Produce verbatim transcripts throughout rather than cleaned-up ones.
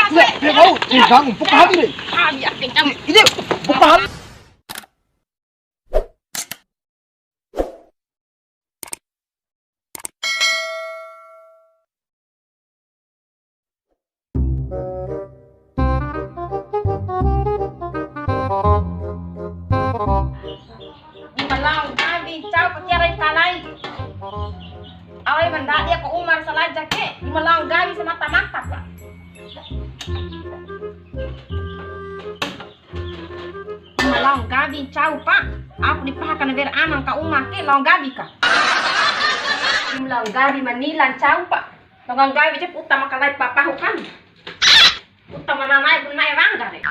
Iya, dia mau, dia ganggu, buka hati deh. Ah, iya, kencang. Ini, buka hati. Di ma lao nggawi ncau pa tiwara kalai. Au re ma ndadi aka uma salaja ke, di ma lao nggawi semata-mata pa. Di ma lao nggawi ncau pa, au di paha kana wera ana ka uma ke lao nggawi ka. Di ma lao nggawi ma nila ncau pa. Lao nggawi ja uta ma kalai papahu kan. Uta ma nanae bune na'e wangga re.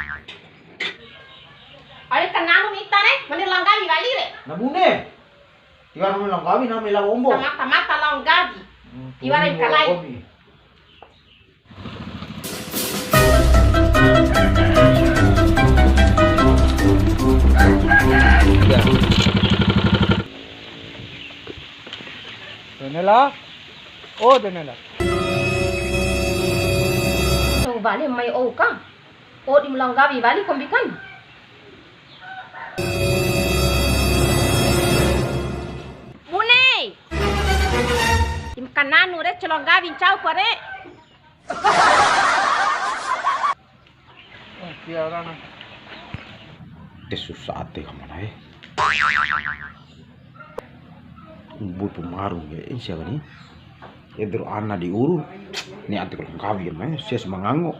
Ari kananu mita re, mane lao nggawi wali re. Na bune. Tiwara lao nggawi na mela ombo. Semata-mata lao nggawi. Hmm, tiwara bune kalai. Lao nggawi. Dene la. Oh, dene la. Coba ni mai o ka. O di ma lao nggawi wali kombi kan. Bune. Di ma kananu re, calo nggawi ncau pa re. Te susah ade ka mana e. Umbu pu maru ke, sia kani. Ede ro ana di uru. Ni ade ko nggawi mai, sia si ma ngango.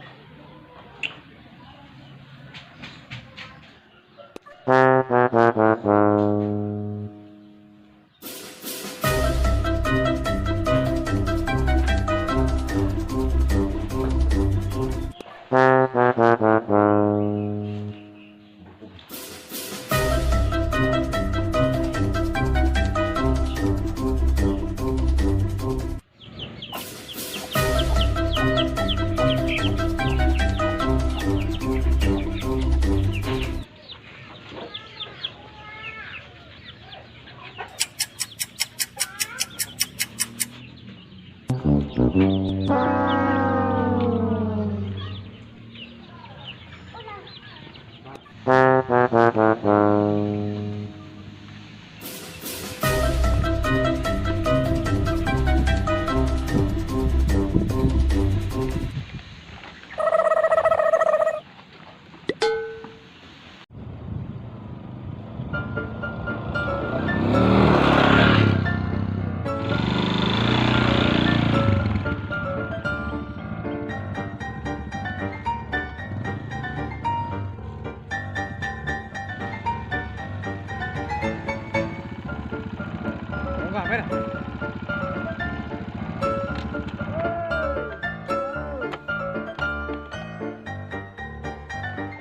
Enggak, merah.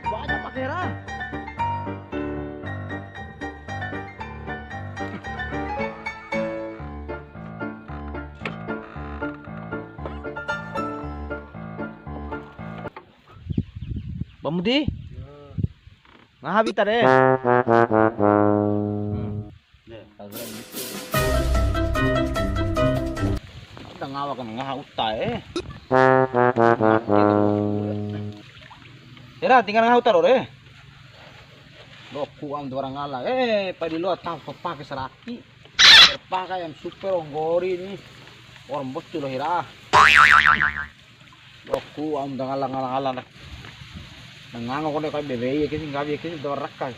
Banyak pakai ra. Ba Mudi? Ngaha wita re. Hmm. Ada ngawa kan ngaha uta e. Era tinggal ngaha uta ro re. Loku am dua orang ngala. Eh, padi lo tahu pepake saraki. Terpakai yang super onggori ni. Orang bocil lo hira. Loku am da ngala ngala ngala na. Na ngango kone kai bebe iya kesi nggawi kesi da raka.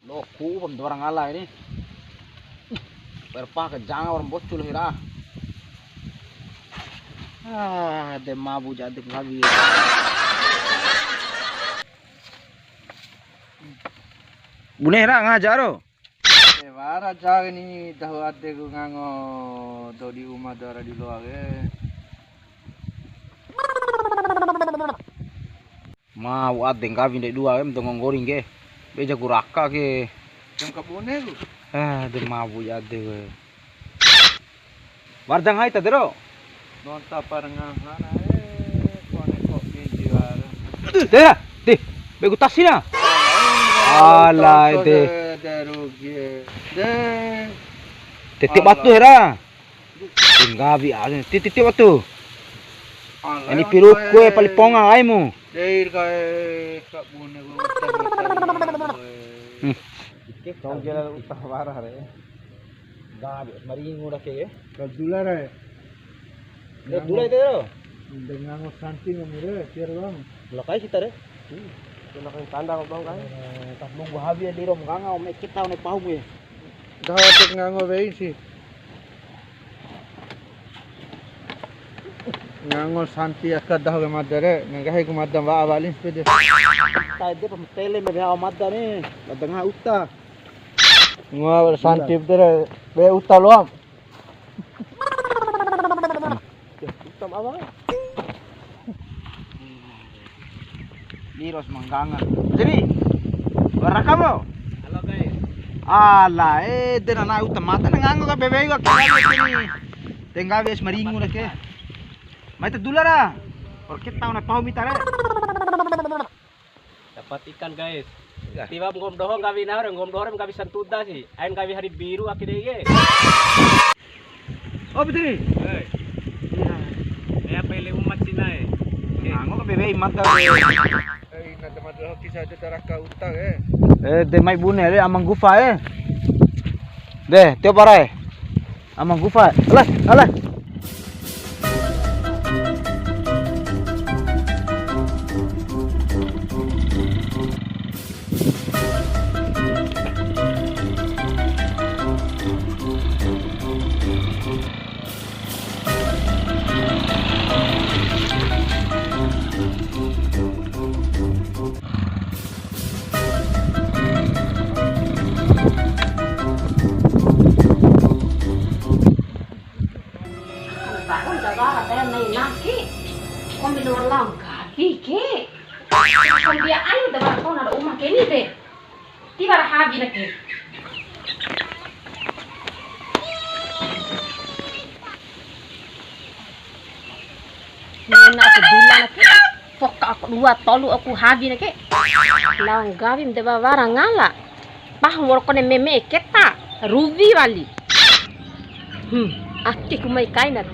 Loku am da ngala ini. Perpa ke janga orang bocul hira. Ah, de mabu jadi nggawi. Bune hira ngaha jaro. E, wara ja ni dahu adeku ngango dou di uma dou ra di loa ke. Mau ade nggawi ndai dua ke, ma dou nggori ke. Be jaku raka ke. Jam kabune ku. Ah, de mabu ja adeku. Wara ja ngaha ita dero. Nonta parengahana, eh, kone kopi jiwara. Aduh, dera, deh, begu tasina. Alai, deh. Deh, rugi, eh. Deh. Titip batu, hera. Deh, nggawi ale, titip batu. Ini piruku e pali ponga aimu. Dei kae kabune gua. Hmm. Ike kau jalan utah warah re. Gabe maringu ra ke. Kau dula re. Eh, dula itu ro. Dengan santi ngamure, kira bang. Lokai kita re. Kena kau tanda kau bang kan. Eh, tak nunggu habis di rom kanga ome kita one pahu mu ya. Dah tek ngango wei sih. Ngango santi aka dahu ke mada re, nggahi ku mada wa'a wali sepede. Tadi pemtele me wa'a mada ni, mada ngaha uta. Ngoa santi tere, be uta loam. Uta apa? Liros manggangan. Jadi, rekam lo? Halo, guys. Ala, eh, de nana uta mada na ngango ka bebe ka kali ini. Tengga wes maringu ra ke. Mai ta dula ra. Or kita una pahu mita re. Dapat ikan, guys. Tiwa'p nggomi doho nggawi nahu re, nggomi doho re nggawi santuda si. Ain nggawi hari biru ake dei ke. Oh, betul ni? Hei. Iya. Ya, pele umat Cina e. Ngango ka bebe mada. Eh, ina teman doho kisah itu taraka uta e. Eh, de mai bune re amang gufa e. De, tio para e. Amang gufa. Alah, alah. Baru jaga ada yang main lagi. Kombi luar langka, bike. Kombi ayu da bara kau nada uma ke ni de. Tiwara habi na ke. Nena aku dula na ke. Foka aku dua tolu aku habi na ke. Lao nggawi ma de wara ngala. Pahu wa'ur kone meme keta. Ruwi wali. Hmm, ake ku mai kaina.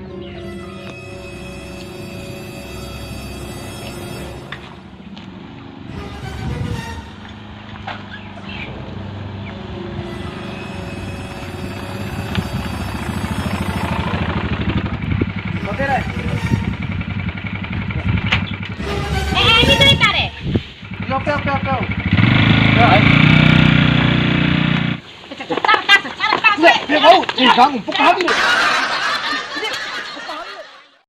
Oke, re. Eh, eh, ini tuh, Ika, re. Oke, oke, oke. Ya, ayo. Tar, tar, tar, tar, tar. Iya, iya, mau. Ih, ganggu, buka hati lu.